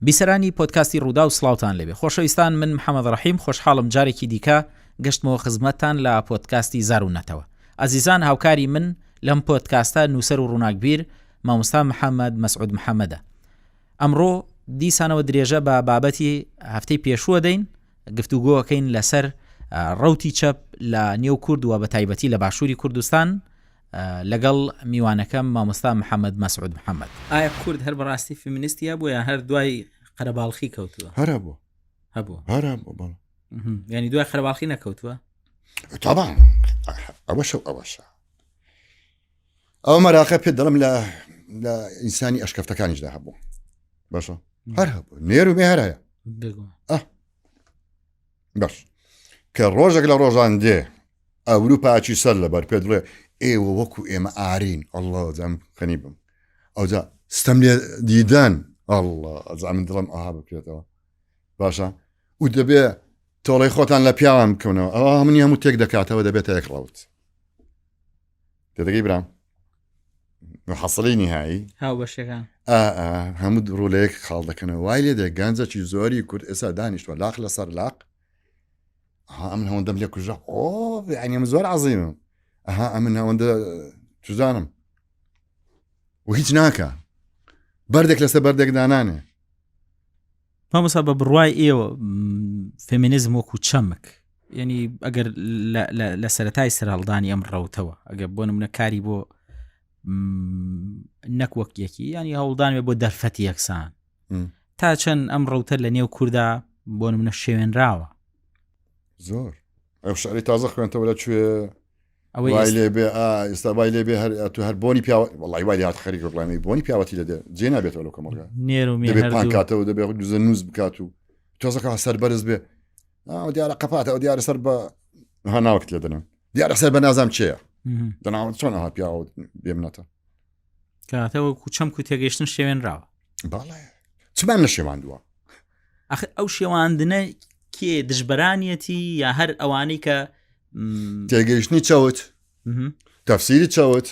بیسەرانی پۆدکاستی ڕووداو سڵاوتان لێبێ خۆشەویستان من محەمەد ڕەحیم خۆشحاڵم جارێکی دیکە گەشتمەوە خزمەتتان لە پۆدکاستی زار و نەتەوە ئازیزان هاوکاری من لەم پۆدکاستە نووسەر و ڕووناکبیر مامۆستا محەمەد مەسعود محەمەدە ئەمڕۆ دیسانەوە درێژە بە بابەتی هەفتەی پێشووە دەین گفتوگۆکەین لەسەر ڕوتی چەپ لە نێو کورد و بە تایبەتی لە باشووری کوردستان لەگەڵ میوانەکەم مامۆستا محەممەد مەسعود محەممەد. ئایا کورد هەر بەڕاستی فیمنیستی هەبوو یان هەر دوای قەرەباڵخی کەوتووە؟ هەر هەبوو. هەبوو. هەر هەبوو بەڵێ. یعنی دوای قەرەباڵخی نەکەوتووە؟ طبعا ئەوەشە و ئەوەشە. ئەو مەراقە پێ دەڵم لە لە ئینسانی ئەشکەفتەکانیشدا هەبوو. باشە هەر هەبوو نێر و مێ هەر هەیە. ئە باش کە ڕۆژێک لە ڕۆژان دێ ئەوروپاچی سەر لەبەر پێ دڵێ ئێوە وەکو ئێمە ئارین ئەله جام خەنی بم ئەوجا ستەم لێ دیدان ئەله ئەجا من دڵم ئاها بکرێتەوە باشە و دەبێ تۆڵەی خۆتان لە پیاوان بکەونەوە ئەوە منی هەموو تێک دەکاتەوە دەبێتە یەک ڕەوت تێدەگەی برام حەسڵی نهایی هاوبەشەکان هەموو ڕوو لە یەک خاڵ دەکەنەوە وای لێ دێ گەنجەکی زۆری کورد ئێستا دانیشتوە لاق لەسەر لاق ها ئەمن هەوەندەم لێ کوژە ئۆ یعنی ئەمن زۆر عەزیمم ئەها ئەمن هەوەندە چزانم و هیچ ناکە بەردێک لەسەر بەردێک دانانێ مامۆستا بە بڕوای ئێوە فێمینیزم وەکو چەمک یعنی ئەگەر لە سەتای سەرهەڵدانی ئەم ڕەوتەوە ئەگەر بۆ نمونە کاری بۆ نەک وەک یەکی ینی هەوڵدان بێ بۆ دەرفەتی یەکسان تا چەند ئەم ڕوتە لە نێو کووردا بۆ نمونە شێوێنراوە زۆر ئەو شعری تازە خوێنتەوە لە کوێ ئەوەی وای لێ بێ ئێستا وای لێ بێ هەر تو هەر بۆنی پیاوە وڵی وای هات خەریک بڵێمی بۆنی پیاوەتی لە دێ جێ نابێتەوە لە کۆمەڵگا نێر و دەبێ پان کاتەوە دەبێ دوزە نووس بکات و تۆزەکە سەر بەرز بێ ئەو دیارە قەپاتە ئەو دیارە سەر بە ها ناوکت لێ دەنێن دیارە سەر بە نازام چێە دەناوە چۆن ئەها پیاوە بێمنەتە کاتە وەکو چەمک و تێگەیشتن شێوێنراوە باڵێ چمان نەشێواندووە ئەخر ئەو شێواندنە کێ دژبەرانیەتی یا هەر ئەوانەی کە تێگەیشتنی چەوت تەفسیری چەوت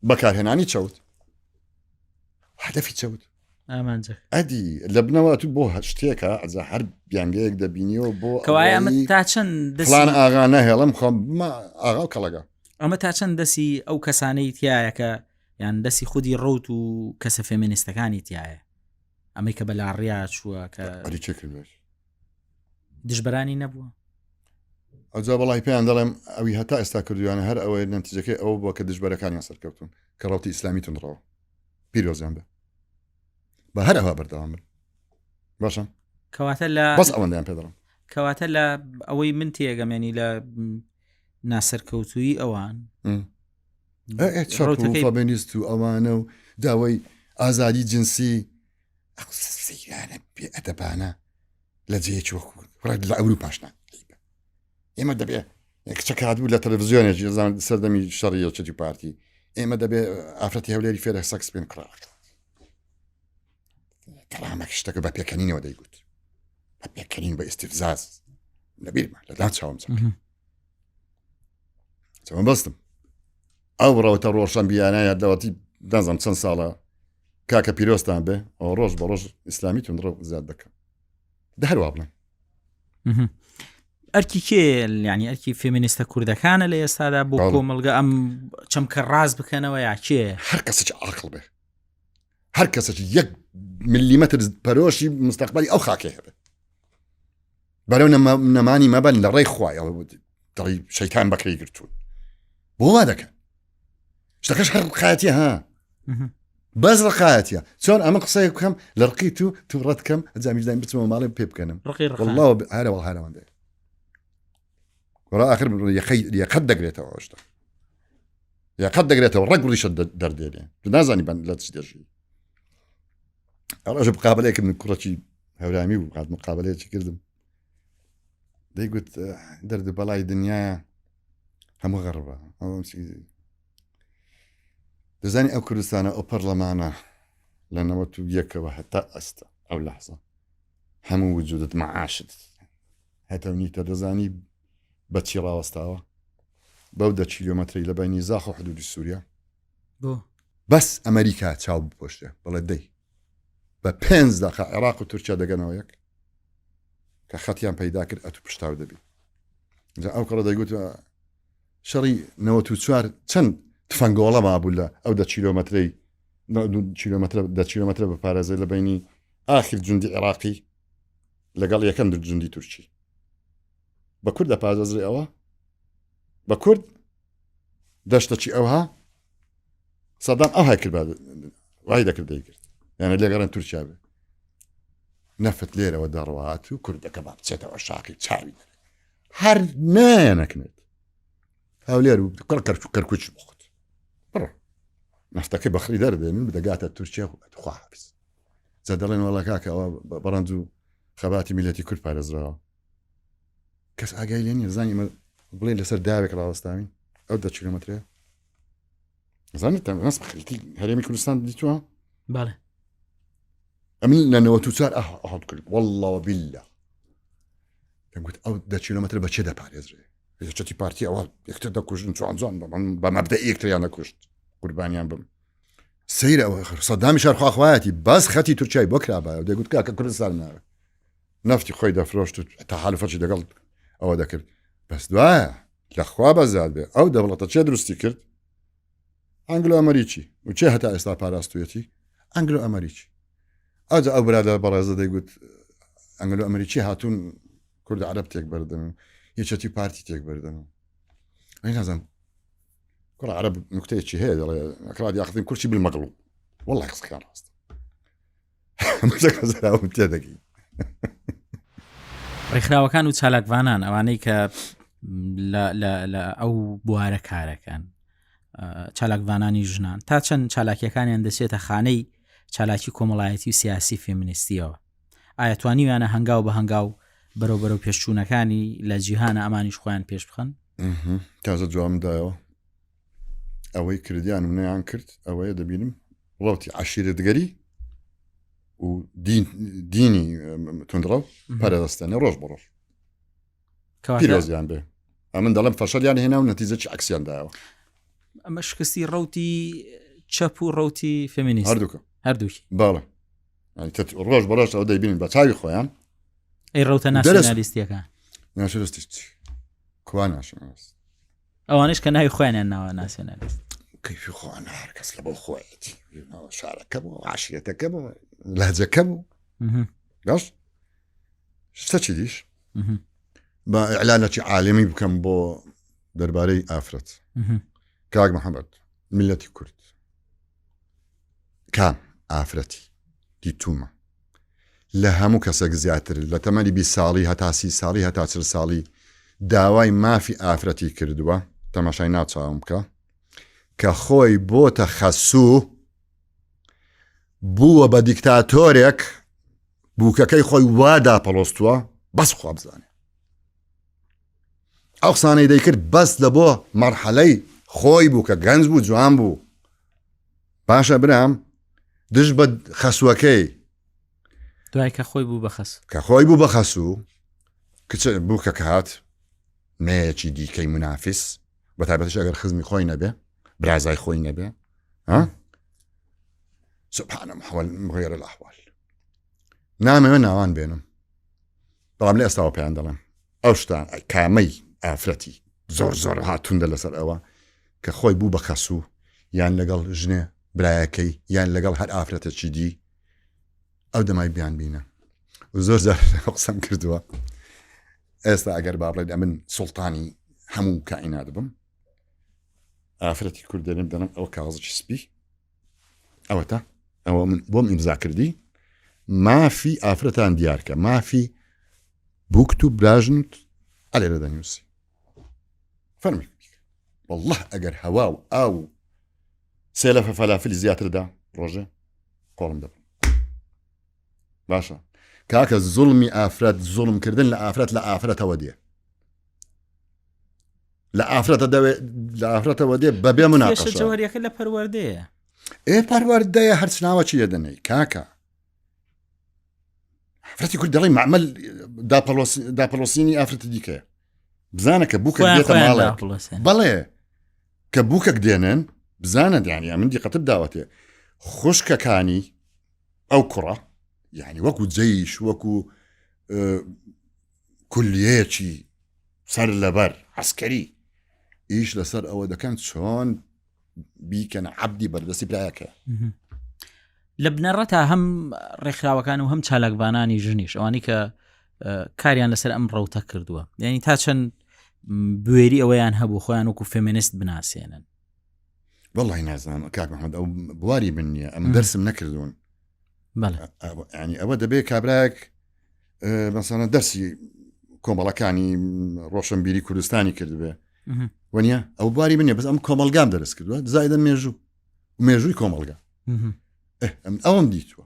بەکارهێنانی چەوت هەدەفی چەوت ئامانجە ئەدی لە بنەوە تو بۆ هەر شتێکە ئەجا هەر بیانگەیەک دەبینیەوە بۆ کەوایە ئەمە تا چەند فلان ئاغا نەهێڵم خۆم ئاغا و کەڵەگە ئەمە تا چەند دەسی ئەو کەسانەی تایەکە یان دەسی خودی ڕوت و کەسە فێمینیستەکانی تایە ئەمەی کە بە لاڕیا چووە کە ئەری چێ کردێت دژبەرانی نەبووە ئەجا بەڵی پێیان دەڵێم ئەوی هەتا ئێستا کردویانە هەر ئەوەی نەتیجەکەی ئەوە بووە کە دژبەرەکانیان سەرکەوتون کە ڕەوتی ئیسلامی تونڕەوە پیرۆزیان بێ بە هەر ئەوە بەردەوام بن باشە کەواتە لە بەس ئەوەندەیان پێ دەڵێم کەواتە لە ئەوەی من تێگەمێنی لە ناسەرکەوتویی ئەوان فەمینیست و ئەوانە و داوای ئازادی جنسی سەیرانە بێ ئەدەبانە لە جێیەکی وەکو ڕێک لە ئەوروپاش نا ئێمە دەبێ کچەکە هاتبوو لە تەلەڤزیۆنێکی زان سەردەمی شەڕی یەکێتی پارتی ئێمە دەبێ ئافرەتی هەولێری فێرە سەکس بن کڕا کەڵامەک شتەکە بە پێکەنینەوە دەیگوت بە پێکەنین بە ئیسیفزاز لەبیرمە لەدا چاوم چەک چەمە بەستم ئەو ڕەوتە ڕۆشن بیانە یادەوەتی دەزم چەند ساڵە کاکە پیرۆستان بێ ئەو ڕۆژ بە ڕۆژ ئیسلامی تون ڕۆ زیاد دەکەم دەهروا بڵێن ئەرکی کێ ینی ئەرکی فێمینیستە کوردەکانە لە ئێستادا بۆ کۆمەلگە ئەم چەمکە ڕاست بکەنەوە یا کێ هەر کەسێکی عقل بێ هەر کەسێکی یەک ملیمەتر پەرۆشی مستەقبلی ئەو خاکێ هەبێ بەرەو نەمانی مەبەن لە ڕێی خوای دڵی شەیتان بەکرێی گرتوون بۆ وا دەکەن شتەکەش هەر ڕقایەتیە ها بەس ڕقایەتیە چۆن ئەمە قسەیە بکەم لە ڕقی تو تو ڕەت کەم ئەجامیشدایم بچمەوە ماڵێ پێ بکەنم والله هەرەوە هەرەوەندێ وەڵا ئاخر یەقەی یەقەت دەگرێتەوە ئەو شتە یەقەت دەگرێتەوە ڕەگ ڕیشە دەردێنێ تو نازانی بەند لە چ دەژی ڕۆژە مقابلەیەکم کوڕەکی هەورامی بوو هات مقابلەیەکی کردم دەیگوت دەرد بەڵای دنیا هەموو غەڕبە دەزانی ئەو کوردستانە ئەو پەرلەمانە لە نەوە و یەکەوە هەتا ئەستا ئەو لەحزە هەموو وجودت معاشت هەتە نیتە دەزانی بەچی ڕاوەستاوە بەو دە کیلۆمەتری لە بینی زاخ و حدودی سووریا بەس ئەمریکا چاو بپۆشتێ بڵێ دەی. بە پێنج دەقە عێراق و تورکیا دەگەنەوە یەک کە خەتیان پەیدا کرد ئەتو پشتاو دەبی جا ئەو کەڵە دەیگوت شەڕی 94 چەند تفەنگۆڵە مابوو لە ئەو دە کیلۆمەترەی کیلۆمەترە دە کیلۆمەترە بپارێزێ لە بینی ئاخر جوندی عێراقی لەگەڵ یەکەم جوندی تورکی بە کورد دەپارێزرێ ئەوە بە کورد دەشتەکی ئەوها سەدام ئەوهای کرد وای دەکرد دەیکرد یانە لێگەڕێن تورکیا بێ نەفت لێرەوە دەڕوات و کوردەکە با بچێتەوە شاقی چاوی دەرێ هەر نایەنەکنێت هەولێر و کڕ کەرکوک کەرکوچ بخۆت بڕۆ نەفتەکەی بەخری دەردێنن بدەگاتە تورکیا و خوا حافز جا دەڵێن وەڵا کاکە ئەوە بەڕەنج و خەباتی میلەتی کورد پارێزراوە کەس ئاگای لێ نیە زانی ئمە بڵێ لەسەر داوێک ڕاوەستاوین ئەو دە کیلۆمەترە زانیت نەس خریتی هەرێمی کوردستان دیتووە بەڵێ ئەمن لە 94 ئەهات کرد والله وبالله دەگوت ئەو دە کیلۆمەتر بە چێ دەپارێزرێ یەکێتی پارتی ئەوە یەکتر دەکوژن جوان جوان بە مەبدە یەکتریان دەکوشت قوربانیان بم سەیرە ئەوە سەدامی شەرخواخوایەتی بەس خەتی تورکیای بۆ کرابایە دەگوت کاکە کوردستان ناوێت نەفتی خۆی دەفرۆشت و تەحالفەکی دەگەڵ ئەوە دەکرد بەس دوایە لەخوا بەزیاد بێ ئەو دەوڵەتە چێ دروستی کرد ئەنگلۆ ئەمریکی و چێ هەتا ئێستا پاراستویەتی ئەنگلۆ ئەمریکی ئەجا ئەو برادە بەڕێزە دەیگوت ئەنگلۆ ئەمریکی هاتوون کورد عرب تێک بەردن و یەکێتی پارتی تێک بەردن و ئەی نازم کوڕ عرب نکتەیەکی هەیە دەڵێ ئەکراد یاخدین کورسی بالمەغڵوب والله قسەکان ڕاستە تێدەگەی ڕێکخراوەکان و چالاکوانان ئەوانەی کە لە ئەو بوارە کارەکەن چالاکوانانی ژنان تا چەند چالاکیەکانیان دەچێتە خانەی چالاکی کۆمەڵایەتی و سیاسی فێمینیستیەوە ئایا توانیویانە هەنگاو بە هەنگاو بەرەو بەرەو پێشچوونەکانی لە جیهانە ئەمانیش خۆیان پێش بخەن تازە جوام دایەوە ئەوەی کردیان و نەیان کرد ئەوەیە دەبینم ڕوتی عشیرەتگەری و دینی تونندڕەو پەرەدەستێنێ ڕۆژ بە ڕۆژ پیرۆزیان بێ ئەمن دەڵێم فەشەلیان هێنا و نەتیجەکی عکسیان دایەوە ئەمە شکستی ڕوتی چەپ و ڕوتی فێمینیست هەردووکە هەردووکی باڵە ڕۆژ بە ڕۆژ ئەو دەیبینین بە چاوی خۆیان ئەی ڕوتە ناسیۆنالیستیەکان ناسیۆنالیستی کوا ناسیۆنالیست ئەوانش کە ناوی خۆیانیان ناوە ناسیۆنالیست کەیفی خۆیان هەر کەس لە بۆ خۆیەتی شارەکە بوو عشیرەتەکە بوو لەهجەکە بوو باش شتە چی دیش بە ئیعلانەکی عالمی بکەم بۆ دەربارەی ئافرەت کاک محەممەد میلەتی کورد کام ئافرەتی دیتومە لە هەموو کەسێک زیاتر لە تەمەنی 20 ساڵی هەتا سی ساڵی هەتا چل ساڵی داوای مافی ئافرەتی کردووە تەماشای ناچاوم بکە کە خۆی بۆتە خەسوو بووە بە دیکتاتۆرێک بووکەکەی خۆی وا داپەڵۆستووە بەس خوا بزانێ ئەو قسانەی دەیکرد بەس لە بۆ مەرحەلەی خۆی بوو کە گەنج بوو جوان بوو باشە برام دژ بە خەسوەکەی دوای کە خۆی بوو بە خەس کە خۆی بوو بە خەسوو کچ بوو کە هات مەیەکی دیکەی منافس بە تایبەتش ئەگەر خزمی خۆی نەبێ برازای خۆی نەبێ ها سبحانە محول مغیر الأحوال نامەوێ ناوان بێنم بەڵام لە ئێستاوە پێیان دەڵێم ئەو شتان کامەی ئافرەتی زۆر زۆر هاتوندە لەسەر ئەوە کە خۆی بوو بە خەسوو یان لەگەڵ ژنێ برایەکەی یان لەگەڵ هەر ئافرەتێکی دی ئەو دەمای بیان بینە زۆر جار قسەم کردووە ئێستا ئەگەر با بڵێن ئەمن سوڵتانی هەموو کائینات بم ئافرەتی کورد دەنم دەنم ئەو کاغزی سپی ئەوەتا ئەوە من بۆم ئیمزا کردی مافی ئافرەتان دیارکە مافی بووکت و براژنت ئەلێرە دەنووسی فەرمی والله ئەگەر هەوا و ئاو و سێلەفە فەلافلی زیاتردا ڕۆژێ قۆڵم دەبم باشە کاکە زوڵمی ئافرەت زوڵمکردن لە ئافرەت لە ئافرەتەوە دێ لە ئافرەتە دەوێ لە ئافرەتەوە دێ بەبێ مناقەشە جەوهەریەکە لە پەروەردەیە ئێ پەروەردەیە هەرچ ناوەکی لێ دەنێی کاکە ئافرەتی کورد دەڵێ معمل داپەڵۆسینی ئافرەتی دیکەیە بزانە کە بووکە دێتە ماڵێک بەڵێ کە بووکەک دێنن بزانە دیانی من دیقەتت داوەتێ خوشکەکانی ئەو کوڕە. یعنی وەکو جەیش وەکو کولیەیەکی سەر لەبەر عسکەری ئیش لەسەر ئەوە دەکەن چۆن بیکەن عبدی بەردەستی برایەکە لە بنەڕەتا هەم ڕێکخراوەکان و هەم چالاکڤانانی ژنیش ئەوانی کە کاریان لەسەر ئەم ڕەوتە کردووە یعنی تا چەند بوێری ئەوەیان هەبوو خۆیان وەکو فێمینست بناسێنن وەڵی نازانم کاک محمد ئەو بواری من نییە ئەم دەرسم نەکردوون ینی ئەوە دەبێت کابراەک مەسەنە دەرسی کۆمەڵەکانی ڕۆشنبیری کوردستانی کردبێ وەنیە ئەو بواری منە بەس ئەم کۆمەلگام دەرس کردووە زایدە مێژوو مێژووی کۆمەلگا ئەم ئەوم دیتووە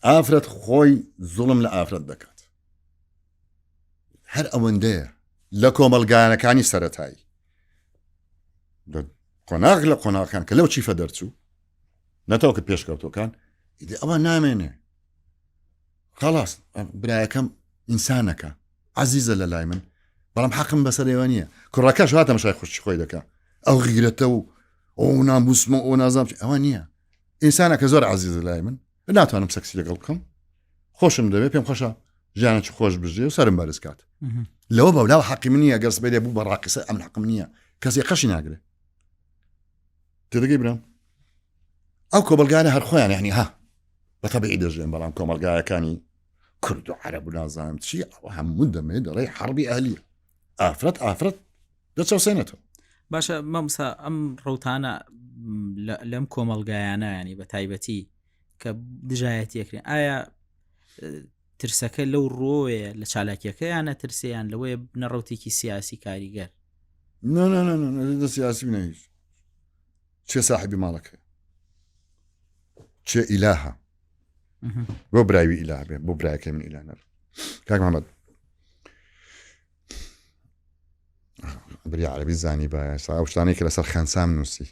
ئافرەت خۆی زوڵم لە ئافرەت دەکات هەر ئەوەندەیە لە کۆمەلگانەکانی سەتایی قۆناغ لە قۆناغەکان کە لەو چیفە دەرچوو نەتەوە کە پێشکەوتەکان ئیدی ئەوە نامێنێ خلاص برایەکەم ئینسانەکە عزیزە لە لای من بەڵام حەقم بەسەر ئێوە نییە کوڕەکەش هاتە مشای خوشی خۆی دەکا ئەو غیرەتە و ئەو ناموسمە ئەو نازام ئەوە نییە ئینسانەکە زۆر عزیزە لای من ناتوانم سەکسی لەگەڵ بکەم خۆشم دەوێت پێم خۆشە ژیانێکی خۆش بژێ و سرم بەرز کات لەوە بەولاوە حەقی من نییە گەر سبەینێ بوو بە ڕاقیسە ئەم حەقم نییە کەسی قەشی ناگرێ تێدەگەی برام ئەو کۆمەلگانە هەر خۆیان یعنی ها بە تەبیعی دەژێن بەڵام کۆمەلگایەکانی کورد و عەرەب و نازانم چی ئەوە هەموو دەمێ دەڵێ حربی ئەهلیە ئافرەت ئافرەت دەچەوسێنێتەوە باشە مامسا ئەم ڕوتانە لەم کۆمەلگایانە ینی بە تایبەتی کە دژایەتیەکرێن ئایا ترسەکە لەو ڕۆیە لە چالاکیەکەیانە ترسیان لەوەیە بنەڕوتێکی سیاسی کاریگەر سیاسی نەهیچ چێ ساحبی ماڵەکە چێ ئیلاهە بۆ براوی ئیلا بێ بۆ برایەکەی من ئیلا نەر کاک محمد بری عربی زانی بە ئێستا ئەو شتانەی کە لەسەر خەنسام نووسی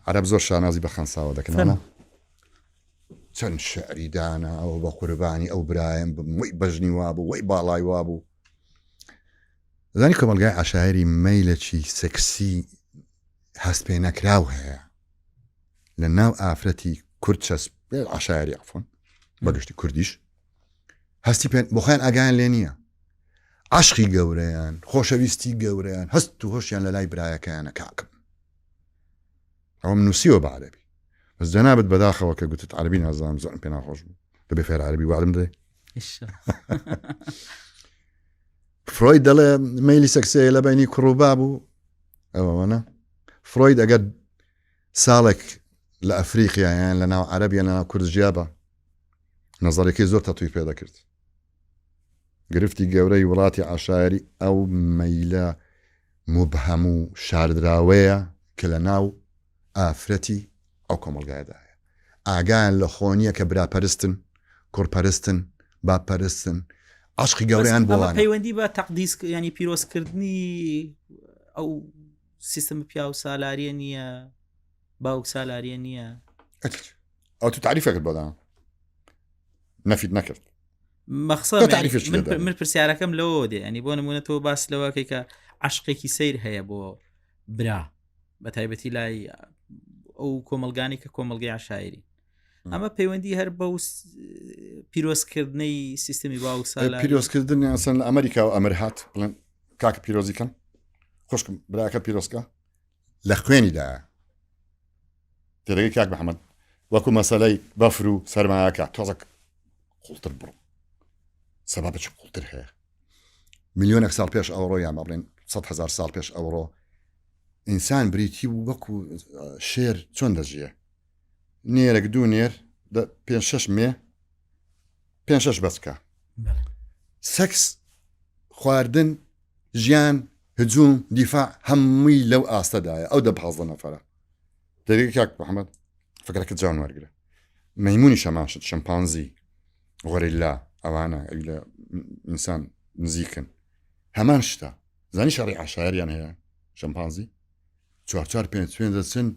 عرب زۆر شانازی بە خەنساوە دەکەن چەند شعری دانا ئەوە بە قوربانی ئەو برایم بم وەی بەژنی وابوو وەی باڵای وابوو زانی کۆمەلگای عشاعری مەیلەکی سەکسی هەست پێ نەکراو هەیە لە ناو ئافرەتی کورد چەسپ عشاعری عفۆن بەگشتی کوردیش هەستی پێ بۆ خۆیان ئاگایان لێ نییە عشقی گەورەیان خۆشەویستی گەورەیان هەست و هۆشیان لە لای برایەکەیانە کاکم ئەوم نووسیوە بە عەربی بەس جەنابت بەداخەوە کە گوتت عەربی نازانم زۆرم پێ ناخۆش بوو دەبێ فێر عەربی وعدم دەی فرۆید دەڵێ مەیلی سەکسەیە لە بینی کوڕ و باب و ئەوەوەە فرۆید ئەگەر ساڵێک لە ئەفریقیا یان لە ناو عەرەب یان لە ناو کورد ژیابا نەزەرەکەی زۆر تەتویر پێ دەکرد گرفتی گەورەی وڵاتی عشایری ئەو مەیلە مبهەم و شاردراوەیە کە لە ناو ئافرەتی ئەو کۆمەڵگایەدا هەیە ئاگایان لە خۆ نییە کە براپەرستن کوڕپەرستن باپەرستن عشقی گەورەیان بۆ پەیوەندی بە تەقدیس ینی پیرۆزکردنی ئەو سیستم پیاو سالاریە نییە باوک سالاریە نییە ئەو تو تعریفەکرد بۆدا نەفیت نەکرد مەخصە من پرسیارەکەم لەوە دێ ئەنی بۆ نمونە تۆ باس لەوەکەی کە عشقێکی سیر هەیە بۆ برا بە تایبەتی لای ئەو کۆمەلگانی کە کۆمەلگەی عشاعری ئەمە پەیوەندی هەر بەو پیرۆزکردنەی سیستمی باوک پیرۆزکردن ئەسن لە ئەمریکا و ئەمر هات بڵێن کاکە پیرۆزی کەم خوشکم براکە پیرۆزکە لە خوێنیدا تێدەگەی کاک محەممەد وەکو مەسلەی بەفر و سەرمایەکە تۆزەک قوڵتر بڕ سەبابێکی قوڵتر هەیە میلیۆنێک ساڵ پێش ئەوڕۆ یان با بڵێن 100 هزار ساڵ پێش ئەوڕۆ ئینسان بریتی بوو وەکو شێر چۆن دەژیە نێرێک دوو نێر پێ شش مێ پێ شش بەچکە سەکس خواردن ژیان هجوم دیفاع هەمووی لەو ئاستەدایە ئەو دە پازدە نەفەرە دەبێت کاک محەممەد فکرەکە جوان وەرگرە مەمونی شەماشت شمپانزی غۆریلا ئەوانە ئەوی لە ئینسان نزیکن هەمان شتە زانی شەڕی عشایریان هەیە شمپانزی چوار چوار پێنج پێنج دەچن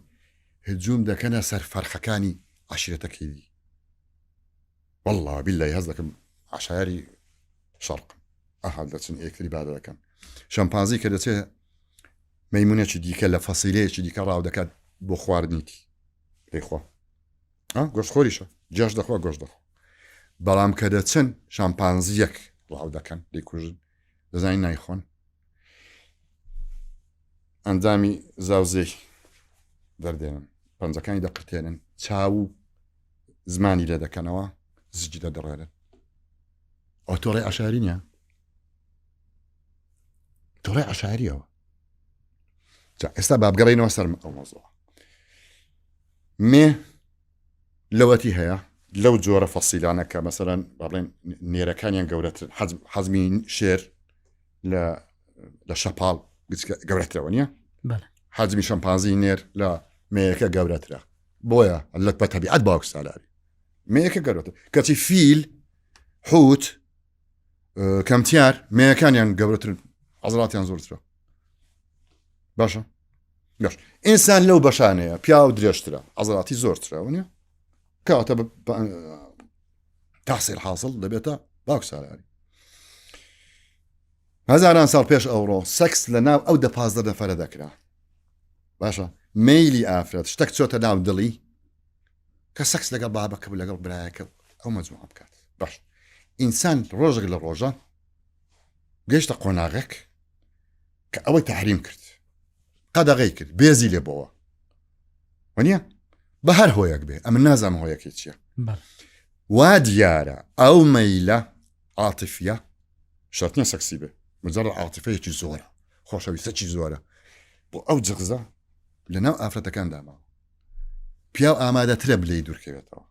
هجوم دەکەنە سەر فەرخەکانی عشیرەتەکەی دی والله بالله هەز دەکەم عشایری شەرقم ئەها دەچن یەکتری بادە دەکەن شەمپانزی کە دەچێت مەمونێکی دیکە لە فەسیلەیەکی دیکە ڕاو دەکات بۆ خواردنیتی دەیخوا گۆشتخۆریشە. جاش دەخوا گۆش دەخوا بەڵام کە دەچن شامپانزیەک ڕاو دەکەن دەیکوژن دەزانین نایخۆن ئەندامی زاوزێی دەردێنن پەنجەکانی دەقرتێنن چاو و زمانی لێ دەکەنەوە زجی دەدڕێنن ئەو تۆڕی عشاری نیە تۆڕی عشاریەوە ئێستا بابگەڕینەوە سەر ئەو مەزەوە مێ لەوەتی هەیە لەو جۆرە فەسیلانە کە مەسەرەن با بڵێن نێرەکانیان گەورەتر حەزمی شێر لە لە شەپاڵ گەورەترەوە نییە حەزمی شەمپازی نێر لە مەیەکە گەورەترە بۆیە لە بە تەبیعەت باوک سالاری مەیەکە گەورەتر کەچی فیل حوت کەمتیار مەیەکانیان گەورەتر عزڵاتیان زۆرترە باشە باش ئینسان لەو بەشانەیە پیاو درێژترە عزڵاتی زۆرترە نیە کەواتە تحصیل حاصل دەبێتە باوک سالاری هەزاران ساڵ پێش ئەوڕۆ سەکس لە ناو ئەو دە پازدە نەفەرە دەکرا باشە مەیلی ئافرەت شتەک چۆتە ناو دڵی کە سەکس لەگەڵ بابەکە و لەگەڵ برایەکە ئەو مەجموعە بکات باش ئینسان ڕۆژێک لە ڕۆژان گەشتە قۆناغێک کە ئەوەی تحریم کرد قەدەغەی کرد بێزی لێ بۆوە وەنیە بە هەر هۆیەک بێ ئەمن نازانم هۆیەکەی چییە وا دیارە ئەو مەیلە عاتفیە شەرت نیە سەکسی بێ مجرد عاتفەیەکی زۆرە خۆشەویستەکی زۆرە بۆ ئەو جغزە لە ناو ئافرەتەکان داماوە پیاو ئامادەترە بلێی دوورکەوێتەوە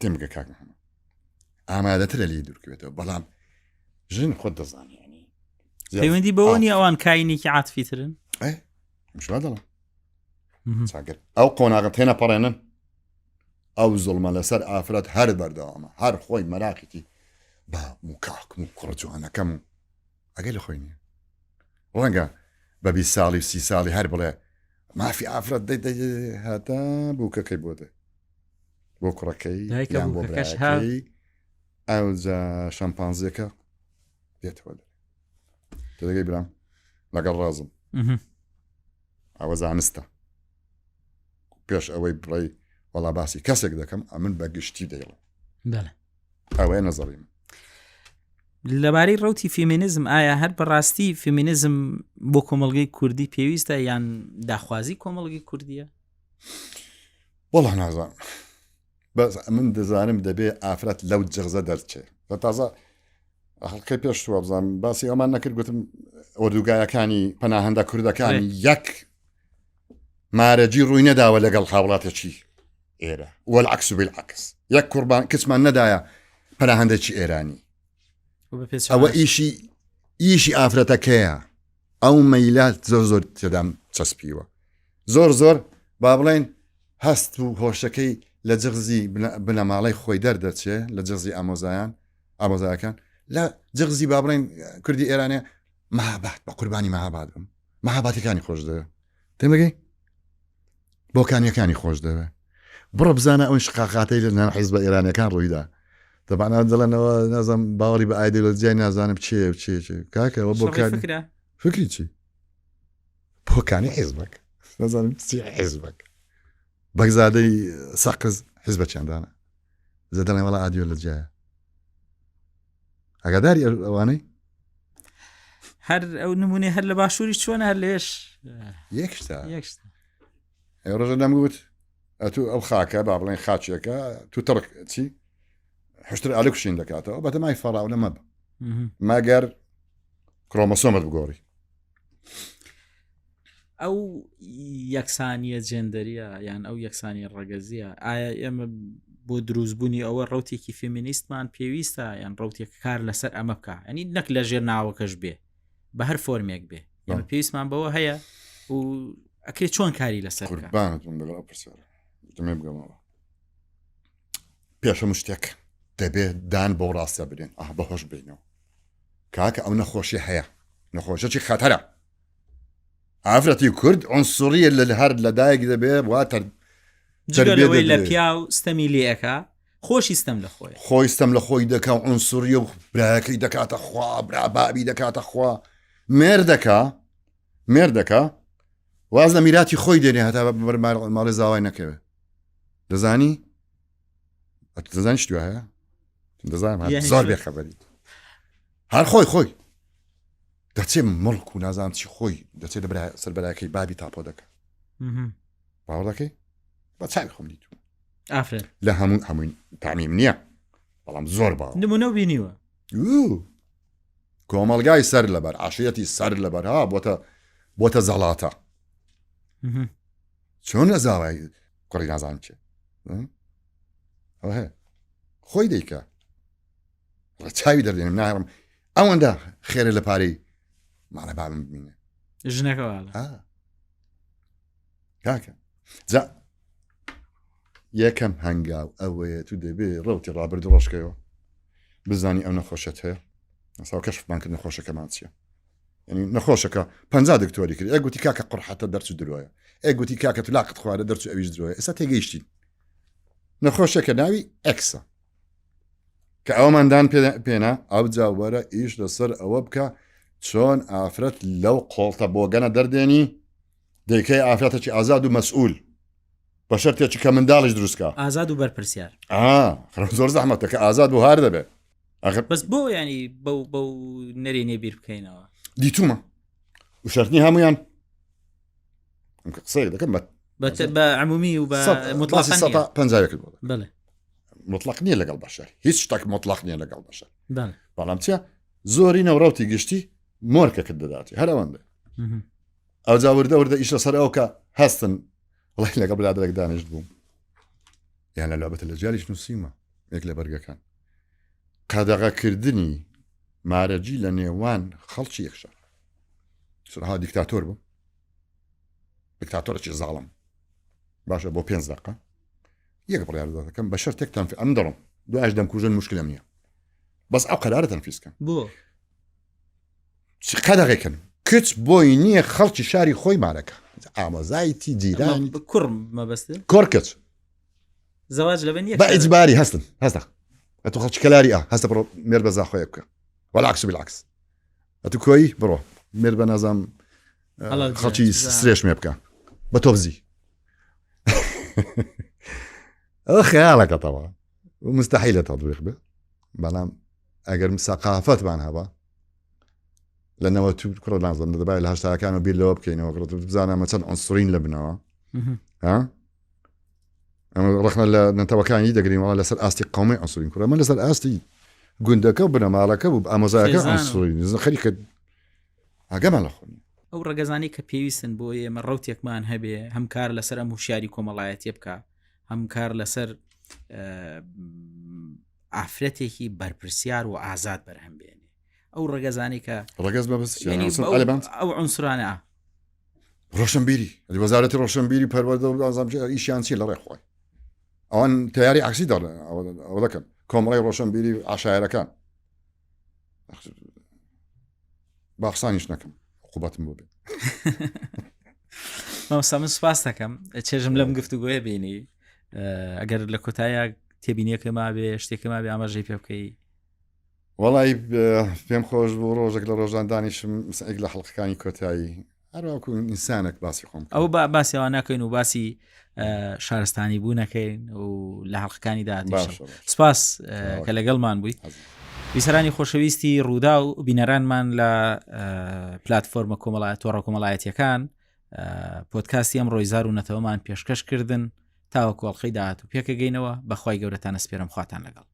تێمگە کاک محەممەد ئامادەترە لێی دوورکەوێتەوە بەڵام ژن خۆت دەزانانی پەیوەندی بەوە نیە ئەوان کاینێکی عاتفی ترن مشوا دەڵم چاکرد ئەو قۆناغە تێنە پەڕێنن ئەو زوڵمە لەسەر ئافرەت هەر بەردەوامە هەر خۆی مەراقیتی باوکم و کاکم و کوڕە جوانەکەم و ئەگەر لە خۆی نییە ڕەنگە بە بی ساڵی و سی ساڵی هەر بڵێ مافی ئافرەت دەی دەی هەتا بووکەکەی بۆ دێ بۆ کوڕەکەی یان بۆ براکەی ئەوجا شەمپانزیەکە دێتەوە دەرێ تێدەگەی برام لەگەڵ ڕازم ئەوە زانستە پێش ئەوەی بڵێ وەڵا باسی کەسێک دەکەم ئەمن بە گشتی دەیڵم ئەوەیە نەزەڕی من لەبارەی ڕوتی فێمینزم ئایا هەر بەڕاستی فێمینزم بۆ کۆمەڵگەی کوردی پێویستە یان داخوازی کۆمەڵگەی کوردیە وەڵا نازانم بەس من دەزانم دەبێ ئافرەت لەو جغزە دەرچێ لە تازە هەڵقەی پێش تو بزانم باسی ئەومان نەکرد گوتم ئۆردوگایەکانی پەناهەندە کوردەکانی یەک مارەجی ڕووی نەداوە لەگەڵ هاوڵاتێکی ئێرە وەلعکس و بالعکس یەک قوربان کچمان نەدایە پەناهەندێکی ئێرانی ئەوە ئیشی ئیشی ئافرەتەکەیە ئەو مەیلە زۆر زۆر تێدام چەسپیوە زۆر زۆر با بڵێن هەست و هۆشەکەی لە جغزی بنەماڵەی خۆی دەردەچێ لە جغزی ئامۆزایان ئامۆزایەکان لە جغزی با بڵێن کوردی ئێرانێ مەهاباد بە قوربانی مەهاباد بم مەهاباتەکانی خۆش دەوێ تێمەگەی بۆکانیەکانی خۆش دەوێ بڕە بزانە ئەو شقاقاتەی لە ناو حیزبە ئێرانەکان ڕوویدا دەبانە دەڵێنەوە نازم باوەڕی بە ئایدۆلۆجیای نازانم چێ و چێ چێ کاکەەوە بۆ فکری چی بۆکانی حیزبەک نازانم چی حیزبەک بەگزادەی سەقز حیزبە چندانە زە دەڵێن وەڵا ئایدۆلۆجیایە ئاگاداری ئەوانەی هەر ئەو نمونێ هەر لە باشووری چۆن هەر لێش یەکشتا یەکشتا ڕۆژە دەمگوت ئەتو ئەو خاکە با بڵێن خاچێکە تو تڕک چی حشتر ئالە کوشین دەکاتەوە بەتەمای فەڕاو لە مەبە مەگەر کرۆمەسۆمت بگۆڕی ئەو یەکسانیە جێندەریە یان ئەو یەکسانی ڕەگەزیە ئایا ئێمە بۆ دروستبوونی ئەوە ڕوتێکی فێمینیستمان پێویستە یان ڕوتێک کار لەسەر ئەمە بکە ئەنی نەک لە ژێر ناوەکەش بێ بە هەر فۆرمێک بێ ئێمە پێویستمان بەوە هەیە و ئەکرێت چۆن کاری لەسەر قوربانت بم لەگەڵ ئەو پرسیارە دەمێ بگەمەوە پێش هەموو شتێک دەبێت دان بۆ ڕاستە بدەین ئاه بەهۆش بینەوە کاکە ئەو نەخۆشی هەیە نەخۆشەکی خەتەرە ئافرەتی کورد عنسوریە لە هەر لەدایک دەبێ واتە جگەلەوەی لە پیاو ستەمی لێەکە خۆشی ستەم لە خۆی خۆی ستەم لە خۆی دەکا و عنسوریە و برایەکەی دەکاتە خوا برا بابی دەکاتە خوا مێردەکە مێردەکە واز لە میراتی خۆی دێنێ هەتا بەر ماڵێ زاوای نەکەوێت دەزانی؟ ئەتو دەزانی شتی وایە دەزانم هەر زۆر بێخەبەری هەر خۆی خۆی دەچێ مڵک و نازان چی خۆی دەچێت لە سەر بەراکەی بابی تاپۆ دەکە باوەڕ دەکەی بە چاوی خۆم دیتووە ئافرەت لە هەموو هەمووی تامیم نییە بەڵام زۆر باو نمونە و بینیوە کۆمەلگای سەر لەبەر عشیەتی سەر لەبەر ها بۆتە بۆتە زەڵاتە چۆن لە زاوای کوڕی نازان چێ خۆی دەیکە چاوی دەردێنم ناهێڵم ئەوەندە خێرە لە پارەی ماڵە بابم ببینێ ژنەکە کاکە جا یەکەم هەنگاو ئەوەیە تو دەبێ ڕوتی ڕابردوو ڕۆژکەوە بزانی ئەو نەخۆشەت هەیە ساو کەشفمان کرد نەخۆشەکەمان چییە یعنی نەخۆشەکە پ دکتۆری کرد ئەگوتی کاکە قڕحەتە دەرچوو درۆیە ئەگوتی کاکە تو لاقت خوارە دەرچوو ئەویش درۆیە ئێستا تێگەیشتین نەخۆشەکە ناوی ئەکسە کە ئەوماندان پێنا ئەوجا وەرە ئیش لەسەر ئەوە بکە چۆن ئافرەت لەو قۆڵتە بۆگەنە دەردێنی دەیکەی ئافرەتێکی ئازاد و مەسئول بە شەرتێکی کە منداڵیش دروستکە ئازاد و بەرپرسیار زۆر زەحمەتە کە ئازاد و هار دەبێت ئەخر بەس بۆ ینی بەو بەو نەرێنێ بیر بکەینەوە دیتومە و شەرتنی هەمویان قسەیەک دەکەم بە بە عمومی و بە مطلق کرد بڵێ مطلق نییە لەگەڵ بەشەر هیچ شتێک مطلق نییە لەگەڵ بەشەر بەڵام چیە زۆری نەوڕەوتی گشتی مۆرکەکە دەداتی هەر ئەوەندە ئەوجا وردە وردە ئیش لەسەر ئەو کە هەستن وڵی لەگەڵ برادەرێک دانیشت بووم یان لە لابەتە لە جاریش نووسیمە یەک لە بەرگەکان قەدەغەکردنی مارەجی لە نێوان خەڵکی یەکشار سرها دیکتاتۆر بوو دیکتاتۆرێکی زاڵم باشە بۆ پێنج دقە یەک بڕیار دەکەم بە شەرتێک تەنفی ئەم دەڕم دوایش دەمکوژن مشکلم نییە بەس ئەو قەرارە تەنفیزکەم بۆ قەدەغێکن کچ بۆی نییە خەڵکی شاری خۆی مارەکە ئامۆزایتی جیران کوڕ مەبەست کۆر کچ زەواج لەبن بە ئیجباری هەستن هەستە ئەتو خەڵکی کەلاری ئا هەستە بڕۆ مێر بە زاخۆیە بکە وەلاکس بالعکس ئەتو کۆی بڕۆ مێر بە نازام خەڵکی سرێشمێ بکە بە تۆبزی ئەوە خەیاڵەکەتەوە مستحیلە تەطبیق بێ بەڵام ئەگەر سەقافەتمان هەبا لە نەوە تو کوڕە نازم دەبای لە هەشتاکان و بیر لەوە بکەینەوە کڕ بزانە ئەمە چەند عنسرین لە بنەوە ها ئەمە ڕخنە لە نەتەوەکانی دەگرین وڵا لەسەر ئاستی قومی عنسرین کوڕە ئەمە لەسەر ئاستی گوندەکە و بنەماڵەکە و ئامۆزایەکە عنسرین خەریکە ئاگەمان لە خۆ ئەو ڕەگەزانی کە پێویستن بۆ ئێمە ڕوتێکمان هەبێ هەم کار لەسەر ئەم هوشیاری کۆمەڵایەتیە بکە هەم کار لەسەر ئافرەتێکی بەرپرسیار و ئازاد بەرهەم بێنێ ئەو ڕەگەزانی کە ڕەگەز ئەو عنسرانە ڕۆشنبیری وەزارەتی ڕۆشنبیری پەروەردە و ئازام ئیشیان چی لە ڕێ خۆی ئەوان تیاری عکسی دەڵێن ئەوە دەکەن کۆمەڵی ڕۆشنبیری عشایەرەکان باخسانیش نەکەم قوبەتم بۆ بێت مامۆستا من سپاس دەکەم چێژم لەم گفتوگۆیە بینی ئەگەر لە کۆتایە تێبینیەکە مابێ شتێکە مابێ ئاماژەی پێ بکەی وەڵی پێم خۆش بوو ڕۆژێک لە ڕۆژان دانیشم مسئێک لە حڵقەکانی کۆتایی هەروەکو ئینسانێک باسی خۆم ئەو با باسیەوە ناکەین و باسی شارستانی بوو نەکەین و لە حڵقەکانی داهاتوو سپاس کە لەگەڵمان بووی بیسەرانی خۆشەویستی ڕوودا و بینەرانمان لە پلتفۆرمە کۆمەڵایە تۆڕە کۆمەڵایەتیەکان پۆتکاستی ئەم ڕۆیزار و نەتەوەمان پێشکەش کردن تاوەکو ئەڵلقەی داهات و پێکەگەینەوە بەخوای گەورەتانە سپێرم خواتان لەگەڵ.